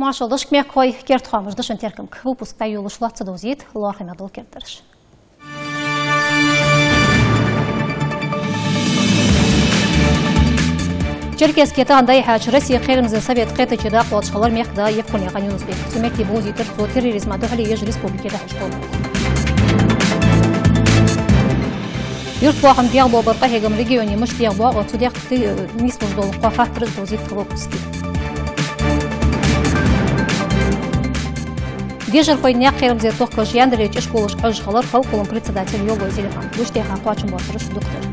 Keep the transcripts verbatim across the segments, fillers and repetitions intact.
Маршал да шуга, мехкахой, керда хоамаш да шун теркама. Выпуск дӀайолалуш лоацца довзийт лоархӀаме дола кердараш. Черкесске тахан дӀайихьача Россе кхерамзлен совета кхетаче дакъа лоацаш хилар мехкда Евкурнаькъан Юнус-Бек. Цу метте бовзийтар цо терроризма духьале еш республике дӀахьош бола болх. Юртбоахама дегӀабоабара къахьегам регионе мишта дегӀабоагӀа, цу дегӀа ти-, нийслуш дола кхо хаттар довзийт тха выпуске. Дешархой наькъа кхерамзле тохкаш Яндаре чӀоагӀа школашка хьожаш хилар Халкъа Гуллама председатель Йовлой Зелимхан. Гучадаьха кхоачам боацараш дукха дар.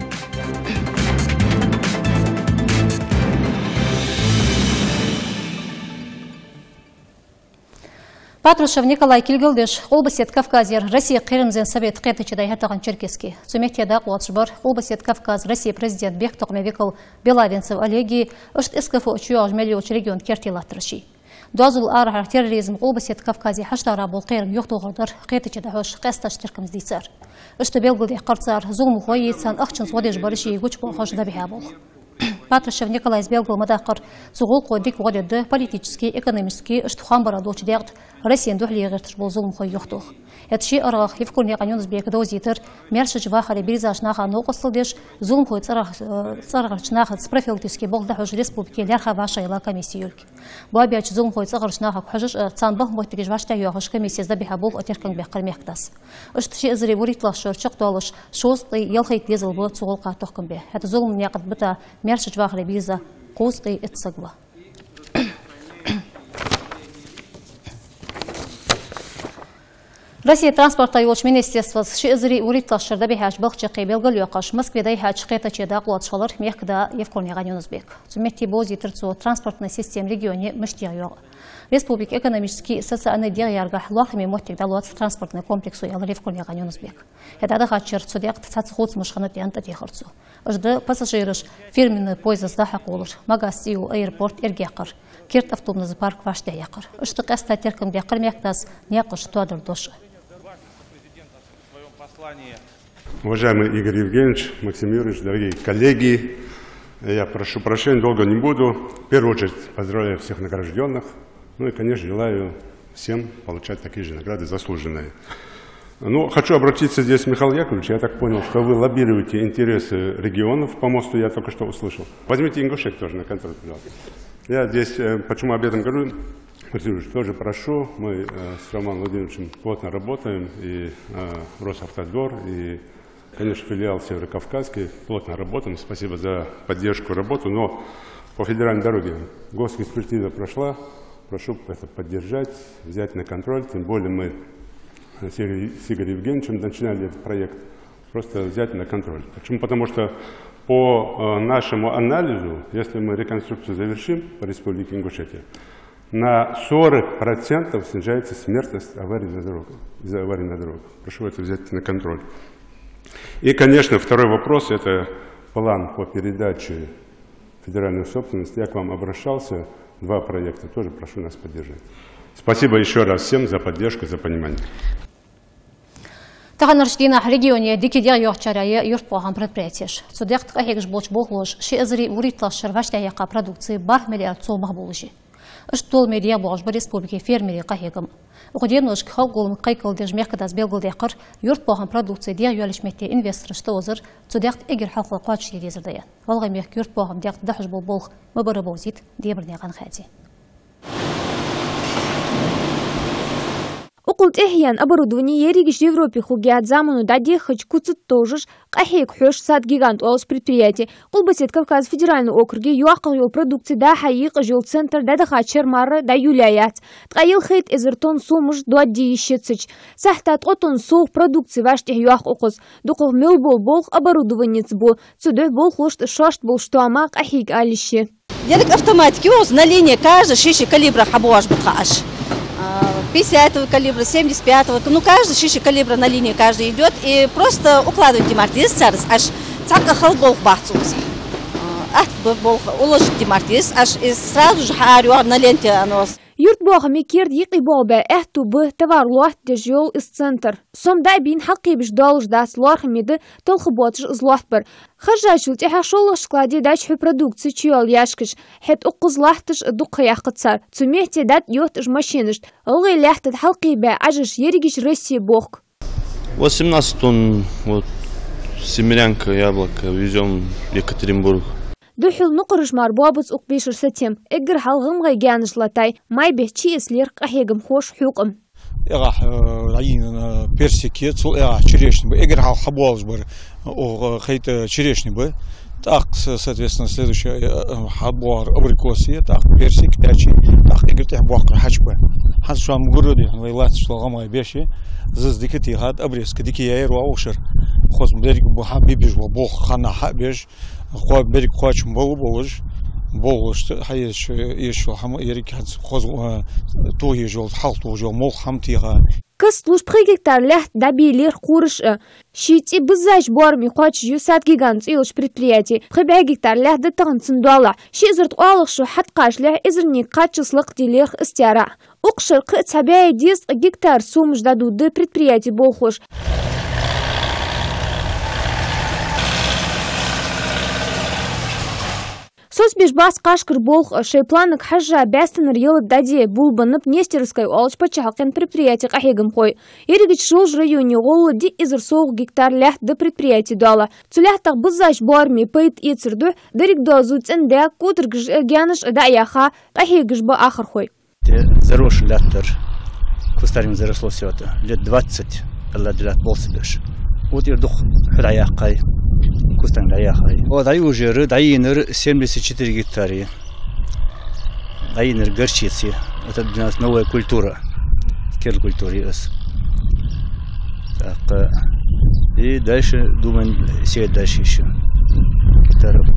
Патрушев Николай кулгалдеш Къулбаседа Кавказера Россе кхерамзлен совета кхетаче дӀайихьар тахан Черкесске. Цу метте дакъа лоацаш бар Къулбаседа Кавказа Россе президента бехктокхаме викал Белавенцев Олеги, иштта СКФО чу йоагӀаш мел йолча региона керте латтараши. Доазол арахьара терроризм Къулбаседа Кавказе хьаштара бола кхерам юхатохар дар кхетаче дӀахьош къаьстта теркамца дийцар. Иштта белгалдаьккхар цар зуламхой, царна ахчанца гӀо деш бараши гучабоахаш дӀабихьа болх. Патрушев Николайс белгал ма даккхара, цу гӀулакхо дика гӀо дергда политически, экономически, иштта хоам бара долча декъе Россена духьале гӀерташ бола зуламхой юхатоха. ХӀаьта ший аргӀах Евкурнаькъан Юнус-Бека довзийтар маьршача вахаре бирзача наха новкъостал деш, зуламхой цӀерагӀ-, э, цӀерагӀча нахаца профилактически болх дӀахьош республике лаьрххӀа вӀашагӀъелла комисси йолга. Боабаьча зуламхой цӀерагӀча нахага хьожаш а, царна бахьан моттигаш вӀаштӀехьа йоахаш комиссес дӀабихьа болх а теркам баьккхар мехкдас. Иштта ши эзари вурийтталагӀча шера чакхдоалаш шовзткъеи ялхайтта дезал ба цу гӀулакха тохкам бе. ХӀаьта зулам наькъа тӀа бита маьршача вахаре бирза кхузткъеи итт саг ва. Россе транспорта йолча министерствос ши эзари вурийтталагӀча шера дӀабихьача балха чаккхе белгалйоаккхаш, Москве дӀайихьача кхетаче дакъа лоацаш хилар мехкда Евкурнаькъан Юнус-Бек. Цу метте бовзийтар цо транспортни система регионе мишта дегӀайоагӀа. Республика экономически, социальни дегӀаяргахьа лоархӀаме моттиг дӀалоац транспортни комплексо, аьлар Евкурнаькъан Юнус-Бека. ХӀаьта дӀадахача шера цу декъе цхьацца хувцамаш хиннад аьнна тӀатехар цо. Иштта пассажираш фирменни поездаца дӀа-хьа кхоллар, Магас цӀи йола аэропорт эргаяьккхар, керда автобусни парк вӀаштӀехьаяккхар. Иштта къаьстта теркам даьккхар мехкдас наькъаш тоадар дош а. Уважаемый Игорь Евгеньевич, Максим Юрьевич, дорогие коллеги, я прошу прощения, долго не буду. В первую очередь поздравляю всех награждённых. Ну и, конечно, желаю всем получать такие же награды заслуженные. Ну, хочу обратиться здесь, Михаил Яковлевич, я так понял, что вы лоббируете интересы регионов по мосту, я только что услышал. Возьмите Ингушетию тоже на контроль, пожалуйста. Я здесь, э, почему об этом говорю? Василий Юрьевич, тоже прошу, мы, э, с Романом Владимировичем плотно работаем, и, э, Росавтодор, и, конечно, филиал Северокавказский, плотно работаем. Спасибо за поддержку, работу, но по федеральной дороге госэкспертиза прошла, прошу это поддержать, взять на контроль, тем более мы с Игорем, с Игорем Евгеньевичем начинали этот проект, просто взять на контроль. Почему? Потому что по, э, нашему анализу, если мы реконструкцию завершим по Республике Ингушетия, на сорок процентов снижается смертность аварий на дорогах, из-за аварий на дорогах. Прошу это взять на контроль. И, конечно, второй вопрос, это план по передаче федеральной собственности. Я к вам обращался, два проекта, тоже прошу нас поддержать. Спасибо ещё раз всем за поддержку, за понимание. Таханарча дийнахьа регионе дика дегӀайоагӀачарех я юртбоахама предприятеш. Цу декъе къахьегаш болча болхлоша ши эзари вурийтталагӀча шера вӀаштӀехьаяьккха продукци бархӀ миллиард сом болаш я. Иштта толаме дегӀабоагӀаш ба республике фермерий къахьегам. Укх деношка Халкъа Гуллама кхайкаладеш мехкдас белгалдаьккхар, юртбоахама продукци дегӀайоалача метте инвестораш тӀаозар цу декъе эггара хьалха кхоачашде дезар да аьнна. ГӀалгӀай мехка юртбоахама декъе дӀахьош бола болх ма барра бовзийт Дебарнаькъан Хади. Укхул тӀехьа яьнна оборудовани ерригача Европе хургьяц, замано дӀадехача куцаца товжаш, къахьега хьош «Сад-Гигант» оалаш предприяти. Къулбаседа Кавказа федеральни округе йоккхагӀа йола продукци дӀа-хьа екъаш йола центр дӀадахача шера мара дӀайолаяь яц. Ткъаь ялхайтта эзар тонн сомаш доадде йиш я цу чу. Сахьата ткъо тонн совгӀа продукци вӀаштӀехьайоаккх укхаза. ДукхагӀа мел бола болх оборудованица бу. Цудухьа болхлошта шоашта болча тоама къахьега ала йиш я. Еррига автоматика я укхаза, на линии каждый ший-ший калибрах хьабоагӀаш ба тха Ӏаш. А, пятидесятого калибра, семьдесят пятого, ну, каждый ший-ший калибра на линии каждый идёт, и просто укладывать де мара деза цар из Ӏаш. Цхьаккха хала болх бац укхаза. А, атта ба болх, уложить де мара деза Ӏаш, и сразу же хьаарайоагӀа на ленте оно. Юртбоахама керда юкъе болабаь аьттув ба товар лоаттадеш йола из центр. Сом дӀа а бийна, хьалкхебеш долаш дац лоархӀаме да талхабоацаш из лоаттабар. Харжачул тӀехьагӀа шоллагӀча складе дӀачухьу продукци чуйола ящикаш, хӀаьта укхаза латташ дукха ха яьккхад цар. Цу метте дӀатӀайотт уж машинашта. ГӀалгӀай лаьтта тӀа хьалкхебаь Ӏажаш ерригача Россе бохк. Восемнадцать тонн, вот, семеренка яблоко везём в Екатеринбург. Духхьал нукъараш мара боабац укх бешара сатем. Эггара хьалха гӀамгӀай гаьнаш латтай май бетта ши эца лерхӀ къахьегамхоша хьукъам. ЭгӀахь, э, дӀайийна, э, персики, цул эгӀахь черешни ба. Эггара хьалха хьабоалаш бар, э, хайта черешни ба. ТӀаккха, с-, соответственно, следующее, э, э, хьабоагӀар абрикоси, тӀаккха персик, тӀачи, тӀаккха эггара тӀехьа боаккхар хьач ба. ХӀанз шоана гуро дехьа вай латташ дола гӀамгӀай беш, заз дика тийхад, обрезка дика яьяр вай укх шера. Хоза берриг бу хьа бибиж ва бох хана хьа беш, хо-, берриг кхоачам бола болаш, болаш, хьаеш, еш хӀама ерриг хӀанз хоза, э, тухаш йола, хьалха тухаш йола молха хӀама тийха. Кастлуш пхи гектар лаьтта дӀабе лерхӀ кхураш а. Ший цӀи биззача боараме кхоачаш я «Сад-Гигант» цӀи йолча предприяте. Пхи бӀаь гектар лаьтта да тахан цун доалахьа. Ши эзар ткъоалагӀа шу хьатӀакхачалехь, эзарнега кхаччалца лакхдий лерхӀ из таьрахь. Укх шера кхы а цхьа бӀаь дезткъа гектар сомаш дӀадода предприяте болхлоша. Соцабеш бац кхашкара болх а. Шоай планага хьежжа, бӀаьстенара ялат дӀаде болабеннаб Нестеровское оалача паччахьалкхен предприяте къахьегамхой. Ерригача Шолжа районе гӀолла диъ эзар совгӀа гектар лаьтта да предприяте доалахьа. Цу лаьттах биззача боараме пайда эцар духьа, деррига доазув цӀендаь, котаргаш а, гаьнаш а дӀаяьха, къахьегаш ба ахархой. Те заросши лаьттар, кустарником заросло всё это. Лет двадцать къаьлла лаьтта болх ца беш. Вот ира дукха хьу дӀаяьккхай, кустарник дӀаяьхай. О, дӀайожаяьр, дӀайийнар семьдесят четыре гектара. ДӀайийнар горчици. Это для нас новая культура. Керда культура я из. Так, э, и дальше думаем сеять дальше ещё. Гектаров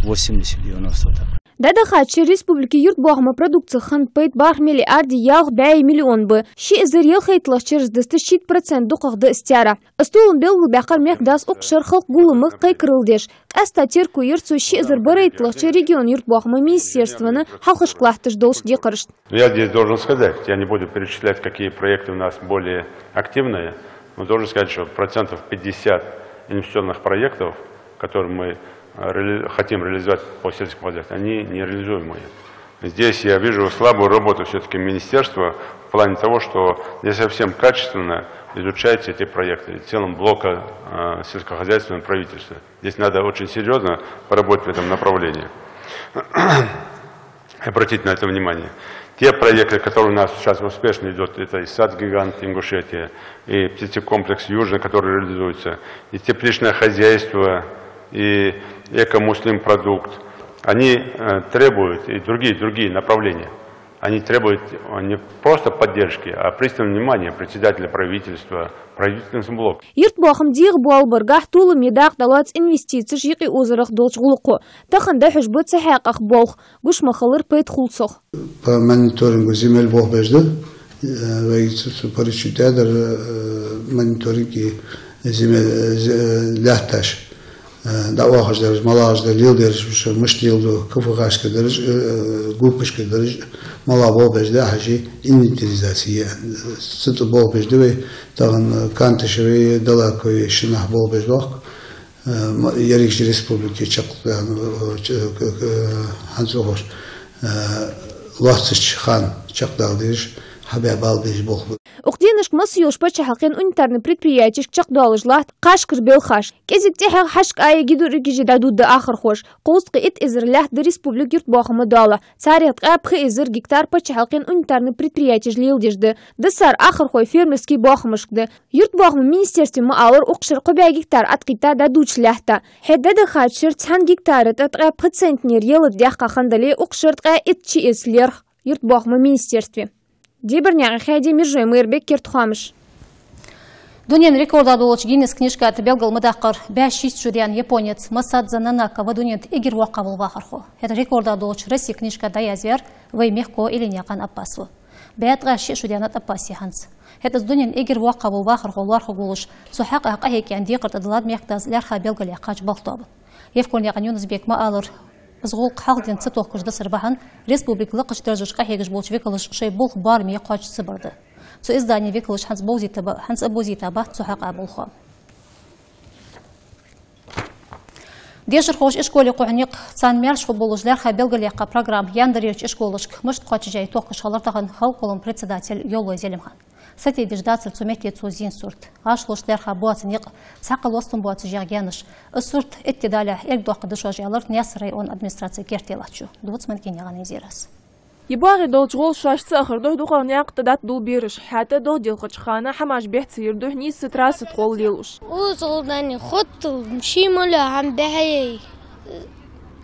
восемьдесят-девяносто вот так. ДӀадахача шера республике юртбоахама продукцех хинна пайда барх миллиарди ялх бӀаь миллион ба. Ши эзар ялхайттлагӀча шерашта дасташ шийтта процент дукхагӀа да из таьрахь. Из толам белгалбаьккхар мехкдас укх шера халкъа гуллама кхайкарал деш. Къаьстта терко йир цо ши эзар барайттлагӀча шера региона юртбоахама министерствона хьалхашка латташ долча декхарашта. Но я здесь должен сказать, я не буду перечислять, какие проекты у нас более активные, но должен сказать, что процентов пятьдесят инвестиционных проектов, которые мы, э, реали-, хотим реализовать по сельскому хозяйству, они нереализуемые. Здесь я вижу слабую работу всё-таки министерства в плане того, что не совсем качественно изучаются эти проекты в целом блока, э, сельскохозяйственного правительства. Здесь надо очень серьёзно поработать в этом направлении. Обратить на это внимание. Те проекты, которые у нас сейчас успешно идут, это и «Сад-Гигант Ингушетия», и птицекомплекс «Южный», который реализуется, и тепличное хозяйство, и «Эко-Муслим-продукт», они, э, требуют, и другие, другие направления, они требуют, э, не просто поддержки, а пристального внимания председателя правительства, правительственного блока. Юртбоахама дегӀабоалабаргахьа толаме дакъа дӀалоац инвестицеш юкъеозарах долча гӀулакхо. Тахан дӀахьош ба цу хьакъехьа болх, гуш ма хиллара пайда хул цох. По мониторингу земель болх беш да. Э, вай цу, цу поручить даьдар, э, мониторинг и земель, э, зе-, э, лаьтташ. Э, дӀаоахаш дараш, малагӀаш да леладераш, мишта леладу, КФХ-шка дараш, э, ГУП-шка дараш, малагӀа болх беш да, хьажи инвентаризация. Цу тӀа болх беш да вай, тахан, э, Канташевеи Далаковеи ши нах болх беш доахк. Э, м-, ерригача республике чакх-, э, ч-, э, к-, к-, хӀанз охош, э, лоацача хана чакхдала дезаш, хьабаь бала безаш болх ба. Укх деношка массайолча паччахьалкхен унитарни предприятешка чакхдоалаш латт кхашкара белхаш. КӀезига тӀехьагӀа хьашка а йига дургижи дӀадода ахархоша. Кхузткъеи итт эзар лаьтта да республика юртбоахама доалахьа. Царех ткъаь пхи эзар гектар паччахьалкхен унитарни предприятеша леладеш да. Дисар ахархой фермерски боахамашка да. Юртбоахама министерстве ма аллара, укх шера кхо бӀаь гектар Ӏаткъийта дӀадувцача лаьтта. ХӀаьта дӀадахача шера цхьан гектара тӀа ткъаь пхи центнер ялат даьккха хиннадале, укх шера ткъаь итт ши эца лерхӀ юртбоахама министерстве. Дебарнаькъан Хьади, Мержой Майрбек, «Керда хоамаш». Дунен рекорда долча Гиннесса книжка тӀа белгал ма даккхара, бӀаь шийтта шу даьнна японец Масадза Нанака ва дунен тӀа эггара воккхагӀа вола вахархо. ХӀаьта рекорда долча Россе книжка тӀа дӀаязваьр вай мехко Илинаькъан Аппас ва. БӀаь ткъаь шиъ шу даьннад Аппаса хӀанз. ХӀаьта из дунен тӀа эггара воккхагӀа вола вахархо лоархӀаргволаш, цу хьакъехьа къахьегача декхар тӀадиллад мехкдас лаьрххӀа белгалъяьккхача балха тоабан. Евкурнаькъан Юнус-Бека ма аллара, Из гӀулакх хьалхаденна ца тохкаш дисар бахьан республика лакхача даржашка къахьегаш болча викалаша шоай болх бараме кхоачаш ца бар да. Цу издане викалаш хӀанз бовзийта ба-, хӀанз а бовзийта бац цу хьакъехьа болхлой. Дешархоша ишколе кхухьа никъ, царна маьрша хургболаш лаьрххӀа белгалъяьккха программа яндарерча ишколашка мишта кхоачашъяьй тохкаш хилар тахан Халкъа Гуллама председатель Йовлой Зелимхан. Сатийдеш дацар цу метте цо зийна сурт. ГӀашлошта лаьрхӀа боаца никъ, цхьаккха лостам боацаш яха гаьнаш. Из сурт итт ди далехь эргадоаккхаргда шоаш, аьлар Наьсарен района администраце керте латтачо. Дувц Манкинаькъан Инзерас. Е боагӀе долча гӀолла шоаш ца ахар духьа дукхагӀа наькъа тӀа дӀатӀадулл бераш. ХӀаьта догӀа делхача хана хӀамаш бехк ца йир духьа нийсса трасса тӀа гӀолла лелаш. Укхаза гӀолла дани хоттал ший мала хӀама бехьей.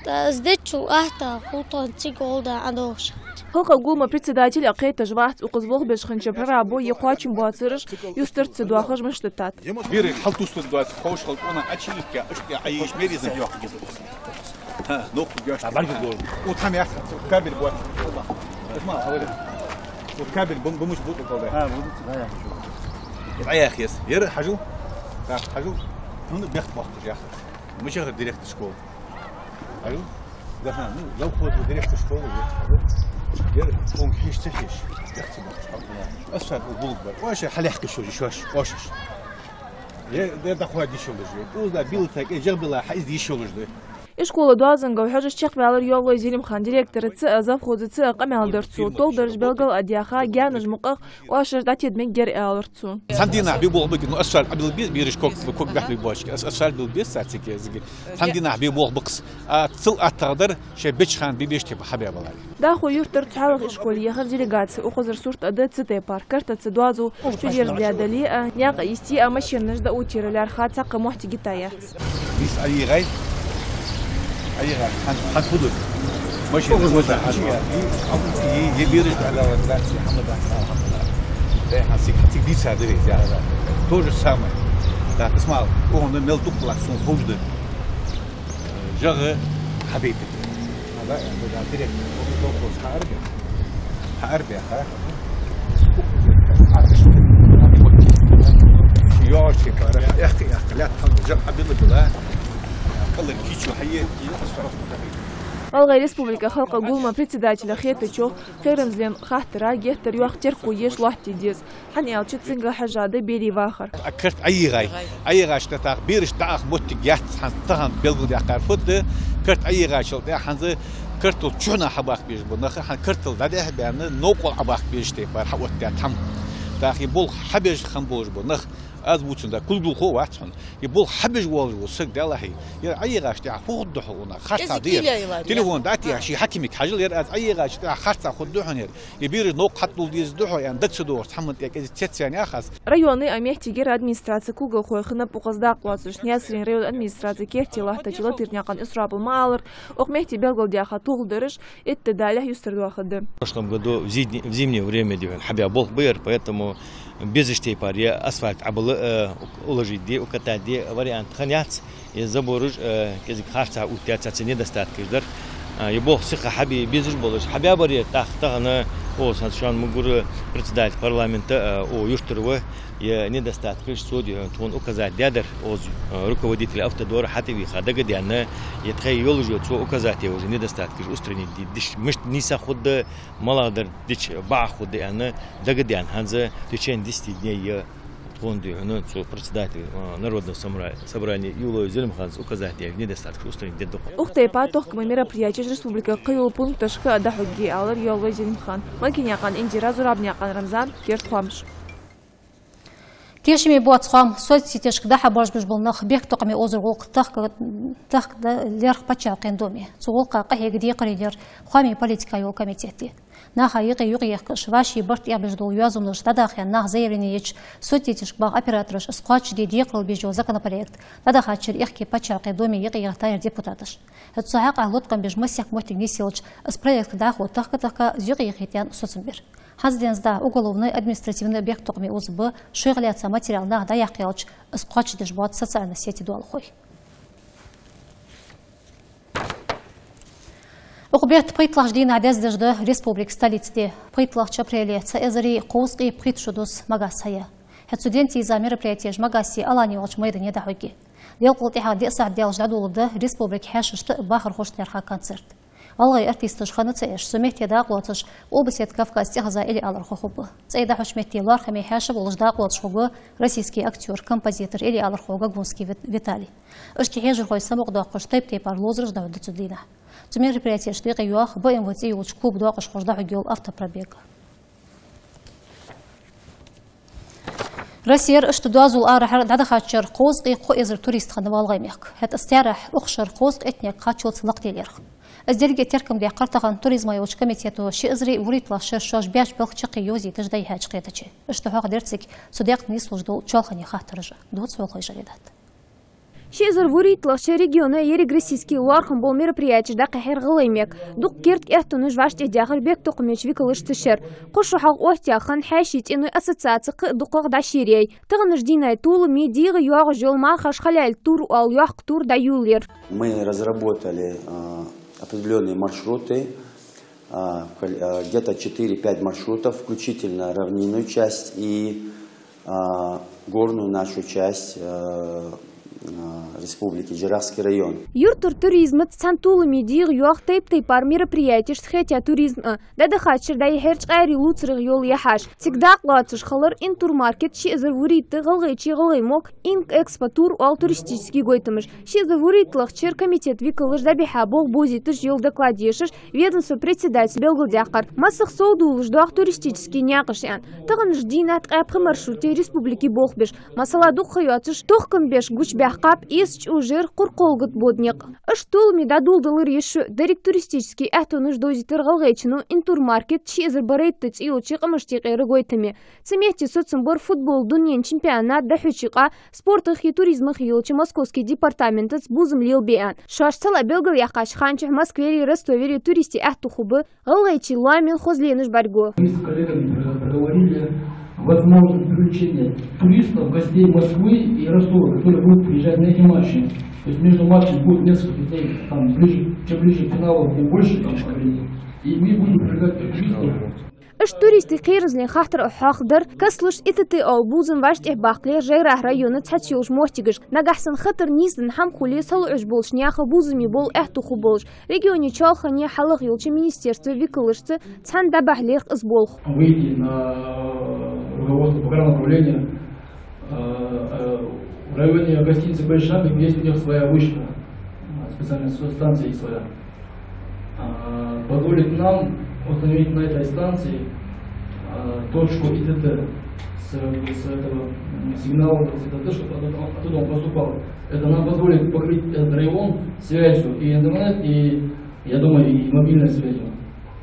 ТӀа из дечул атта хул тхона цига гӀолла да Ӏодолхаш. Халкъа Гуллама председатель а кхеташ вац, укхаза болх беш хиннача прорабо е кхоачам боацараш юстарца доахаш мишта тат. Берий хьалтувсаш доацаш, ховш хилча, Ӏочуйийккха, иштта Ӏоеш мери зан йоаккхаргья. ХӀа, ноху геш. А, баргир дор. Вот хӀама яхар, вот кабель бу. Аллах. Исмаил, говори. Вот кабель бу-, бумыш буту колда. А, бумыш, да, я хочу. Ӏояха еза. Ер хьажал. Так, хьажал. Ну, бехк бахташ яхар. Мишта яхар директор школы. Алло? Да, ха, ну, завхоз директор школы, вот, алло. Ер, он хиш ца хиш. Бехк ца бахташ, алло. Аса бу-, булг бар. Оаш хьалъяхкаш йолаш, оаш, оаш. Е, е дӀахо йиш йолаш да. Укхаза билла тайпа, е жагӀа билла хьаиза йиш йолаш да. Ишкола доазонга хьожаш чакхваьлар Йовлой Зелимхан. Директораца а, завхозаца а къамаьл дир цо. Толхадараш белгалъяьха, гаьнаш мукъагӀа оаш дӀатеда мегар, аьлар цо. Цхьан дийнахьа бе болх бигина, ну, асфальт Ӏобилла беза, бераш ког, ког бехьбе бочки. Ас-, асфальт билла беза цар цига, зиги. Цхьан дийнахьа бе болх бакъс. А цул аттагӀа дар, шоай беча хана бе беш тепа хьабе балари. ДӀахо юртара цхьоалагӀа ишколе яхар делегаци. Укхазара сурт а да цу тайпара. Картаца доазув чудерзадаь дале а, наькъа йисте а машенаш дӀаоттаяра лаьрхӀа цхьаккха моттиг йитай яц. Бийса Ӏоигай. Ӏоигай. Хьан, хьан худу? Машина. Укхаза машина. Е, е бераш дӀадала, даци, хӀама дац, хӀама дац. Э, хьан сиг, сиг дица дери, я. То же самое. Так, Исмаил, укхунна мел дукха лаксун ховш да. ЖагӀа хьабайтар. Хьа, да, да, директор. Колхоз хьаарбе. Хьаарбе, ха? Йоаш, кара, эхь, эхь, лят, хьа, жагӀа хьабилла била. Калар кийчо хьае. ГӀалгӀай Республика Халкъа Гуллама председателя хетачох, кхерамзлен хаттара геттара йоккха терко еш лоаттаде деза. ХӀана аьлча цунга хьежжа да берий вахар. А карт Ӏоигай. Ӏоигача тӀехьа бераш дӀаха моттиг яц, хӀанз тахан белгалдаьккхар фуд, карт Ӏоигачул тӀехьа хӀанз картал чухьнахьа хьабахка безаш ба нах, хӀанз картал дӀадехьа баьнна, новкъа Ӏобахка безаш тайпара хьаоттадаьд хӀама. ТӀаккха е болх хьабеш хинна болаш ба нах, аз вувцар да, кулгалхо вац хьона. Е болх хьабеш волаш вола саг далахьа, е Ӏоигача тӀехьа фу хургда хьона, харцахьа дера. Телефон дӀатехьа, ший хьакимага хьажал, ер аз Ӏоигача тӀехьа харцахьа хургда хьона ер. Е бераш новкъа хьатӀадулла деза духьа, ян даг ца дохаш, цхьа хӀаман тӀа кӀезига цецваьнна яхаш. Районе а, мехтигера администраце кулгалхой хиннаб укхаза дакъа лоацаш. Наьсарен района администраце керте латтача Латыпнаькъан Исрапила ма аллара, укх метте белгалдаьха толхадараш итт ди далехь юстара доахаргда. В прошлом году в зимне-, в зимнее время дихьун хьабаь болх ба ер, поэтому безача тайпара е асфальт Ӏобилла, э, ук-, уложить де, укатать де вариант хиннаяц. Е забораш, э, кӀезига харцахьа оттаяь, цхьацца недостаткаш дар. А, е болх сиха хьабе безаш болаш, хьабаь бар ер, тӀаккха тахан, о, сан шоана мугур председатель парламента, э, о, юртара ва, е недостаткаш цо дихьун тхона указать даьдар, оз, э, руководитель автодора хьатӀавийха, дагадаьнна, е тхоай йолаш йола цо указать яь уже недостаткаш устранить де деш, мишта нийса хургда, малагӀа дар дича бакъахьа хургда аьнна, дагадаьнна хӀанз в течение десяти дней е тхона дихьун цу председатель, а, народного собра-, собрания Йовлой Зелимханца указать даь недостаткаш устранить де дукха. Укх тайпара тохкама мероприятеш республика кхыйолча пункташка а дӀахьоргья, аьлар Йовлой Зелимхана. Манкинаькъан Индира, Зурабнаькъан Рамзан, «Керда хоамаш». Тешаме боаца хоам: соцсетешка дӀа-хьа боаржабеш бола нах бехктокхаме озара гӀулакх тахка-, тахка да лаьрхӀа Паччахьалкхен Думе. Цу гӀулакха къахьега декхарийла яр хоамий политика йола комитет а. Наха юкъе юкъеехкаш, вӀаший барт тӀехьабеш дола йоазонаш дӀадахаяь, наха заявлени еча, соцсетешка багӀа оператораша из кхоачашде декхарийла беза йола законопроект дӀадахача шера аьхки Паччахьалкхен Думе юкъеяхийтаяр депутаташа. ХӀаьта цу хьакъехьа латкъам беш массехк моттиг нийсъелча, из проект дӀахо тахка-тахка из юкъеяхийтаяр соцам бир. ХӀанз денз да уголовни, административни бехктокхаме оза ба, шоайх лаьца материал наха дӀаяккха аьлча, из кхоачашдеш боац социальни сети доалахой. Укх бетта пайтталагӀча дийнахьа дездеш да республика столица ди. ПайтталагӀча апреле цхьа эзари кховзткъеи пхийтта шу дус Магасе хьае. ХӀаьта цу ден тӀа дийза мероприятеш Магасе Алани йолча майдане дӀахьоргья. Делкъел тӀехьагӀа диъ сахьат даьлча дӀадоладу республика хьаьшашта а бахархошта а лаьрхӀа концерт. ГӀалгӀай артисташ хинна ца Ӏеш, цу метте дакъа лоацаш, Къулбаседа Кавказ тӀехьаза илли алархо хургба. ЦӀай дӀахьоча метте лоархӀаме хьаьша волаш дакъа лоацаш хургва российски актёр, композитор, илли алархо Гогунский Вит-, Виталий. Иштта хьежархой самукъадоаккхаш, тайп-тайпара ловзараш дӀахьоргда цу дийнахьа. Цу мероприятешта юкъе йоагӀа БМВ цӀи йолча клуба доакъашхоша дӀахьоргйола автопробег. Россера иштта доазол арахьара дӀадахача шера кхузткъеи кхо эзар турист хиннав ГӀалгӀай мехка. ХӀаьта из таьрахь укх шера кхузткъе иттанега кхаччалца лакхдаларах. Из деррига теркам даьккхар тахан туризма йолча комитето ши эзари вурийтталагӀча шера шоаш баьча балха чаккхе йовзийташ дӀайихьача кхетаче. Иштта хьоахадир цига цу даькъе нийслуш дола чоалхане хаттараш а. Дувц Хулхой Жаридат. Ши эзар вурийтталагӀча шера региона ерригроссийски лоархӀам бола мероприятеш дӀакхихьар ГӀалгӀай мехка. Дукха керда аьттонаш вӀаштӀехьдаьхар бехктокхамеча викалаша цу шера. Кхо шу хьалха оттаяь хинна хьаьший цӀеной ассоциаци кхы а дукхагӀа дӀашийряьй. Таханарча дийнай толамий дегӀайоагӀаш йола мархаш «Халяль тур» оала йоккха тур дӀайолаяьр. Мы разработали, а, определённые маршруты, а, кол-, а, где-то четыре-пять маршрутов, включительно равнинную часть и, а, горную нашу часть, а, а, республики, Джирахский район. Юртара туризмаца цхьана толамий дегӀайоагӀа тайп-тайпара мероприятешта хетаяь туризм а. ДӀадахача шера дӀайихьар чкъаьрий лувцарех йола яхьаш. Цига дакъа лоацаш хилар «Интурмаркет ши эзар вурийтталагӀа», ГӀалгӀайче ГӀалгӀай МОК, «Инк Экспо Тур» оала туристически гойтамаш. Ши эзар вурийтталагӀча шера комитета викалаша дӀабихьа болх бовзийташ йола доклад ешаш, ведомства председатело белгалдаьккхар. Массахана совдоалаш доагӀа туристически наькъаш аьнна. Таханарча дийнахьа ткъаь пхи маршруте республике болх беш. Масала, дукха ха йоацаш, тохкам беш гучабаьхкаб Эса чӀожара Кхуркхолгата бода никъ. Иштта толамий дӀадоладалар йиш я деррига туристически аьттонаш довзийтар ГӀалгӀайчено «Интурмаркет ши эзар барайтта» цӀи йолча къамашта юкъера гойтаме. Цу метте соцам бар футбола дунен чемпионат дӀахьоча юкъа спортахи туризмахи йолча Московски департаментаца бувзам лелабе аьнна. Шоаш цхьа ла белгалъяьккхача хана чухь Москвери Ростовери туристий аьттув хургба, ГӀалгӀайче лоаман хозленаш бӀаргаго. Мы с коллегами про-, проговорили возможность привлечения туристов, гостей Москвы и Ростова, которые будут приезжать на эти матчи. То есть между матчами будет несколько дней, там, ближе, чем ближе к финалу, тем больше там времени. И мы будем привлекать туристов. Иштта туристий кхерамзлен хаттар а хьоахадир, кастлуш ИТТ оала бувзам вӀаштӀехьбаккхалехь ЖӀайрахь района цхьацца йолча моттигашка. Нагахь санна хатар нийсденна хӀама хуле, салоӀаш болча наьха бувзаме бола аьттув хургболаш. Региона чоалхане хьалха йолча министерства викалашца цхьана дӀабахьа лаьрхӀа из болх. Выйти на руководство программного управления, э, э, в районе гостиницы «Бэйшамбик» есть у них своя вышка, э, специальная с-, станция есть своя. А, позволит нам установить на этой станции, а, точку ИТТ с, с этого, м, сигнала, с ИТТ, чтобы оттуда, оттуда он поступал. Это нам позволит покрыть этот район связью и интернет, и, я думаю, и мобильной связью.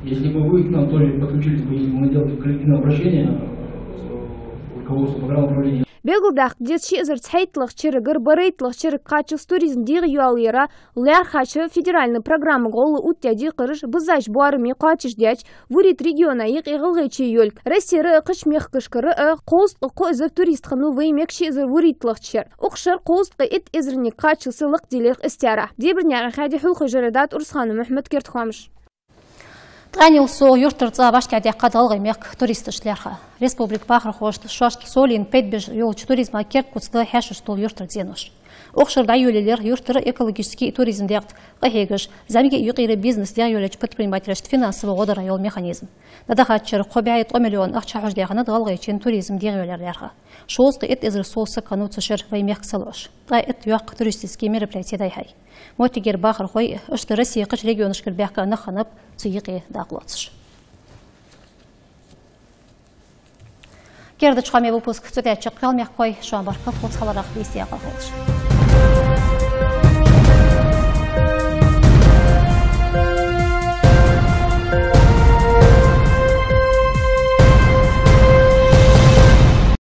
Если бы вы к нам тоже подключились бы, если бы мы делали коллективное обращение, э, руководству программного управления. Белгалдаккха деза, ши эзар цхьайтталагӀча шерагара барайтталагӀча шерага кхаччалца туризм дегӀайоалаяра лаьрхӀача федеральни программага гӀолла оттаяь декхараш биззача боараме кхоачашдаьча вурийтталагӀча региона юкъе ГӀалгӀайче йолга. Россера а кхыча мехкашкара а кхузткъеи кхо эзар турист хиннав вай мехка ши эзар вурийтталагӀча шера. Укх шера кхузткъеи итт эзарнега кхаччалца лакхдаларах из таьрахь. Дебирнаькъан Хади, Хулхой Жаридат, Урусханов Мухьмад, «Керда хоамаш». Ткъаьнел совгӀа юртара цӀа вӀаштӀехьдаьккха ГӀалгӀай мехка туристашта лаьрхӀа. Республика бахархошта шоашта совленна пайда беш йолча туризма керда куц да хьаьшашта дола юртара зенош. Укх шера дӀайолаялар юртара экологически туризм декъе къахьегаш, зӀамига а юкъера бизнес дегӀайоалаеча предпринимателашта финансови гӀо дара йола механизм. ДӀадахача шера кхо бӀаьи ткъо миллион ахча хьожадаь хиннад ГӀалгӀайчен туризм дегӀайоалаяра лаьрхӀа. Шовзткъеи итт эзар сов саг хиннав цу шера вай мехка салоӀаш. Ткъаь итт йоккха туристически мероприяти дӀайихьай. Моттигера бахархой, иштта Россе кхыча регионашкара баьхка нах хиннаб цу юкъе дакъа лоацаш. Керда хоамий выпуск цу тӀа чакхъяьлар, мехкахой, шоана баркал тхоца хиларах, бийса декъала хийла шун.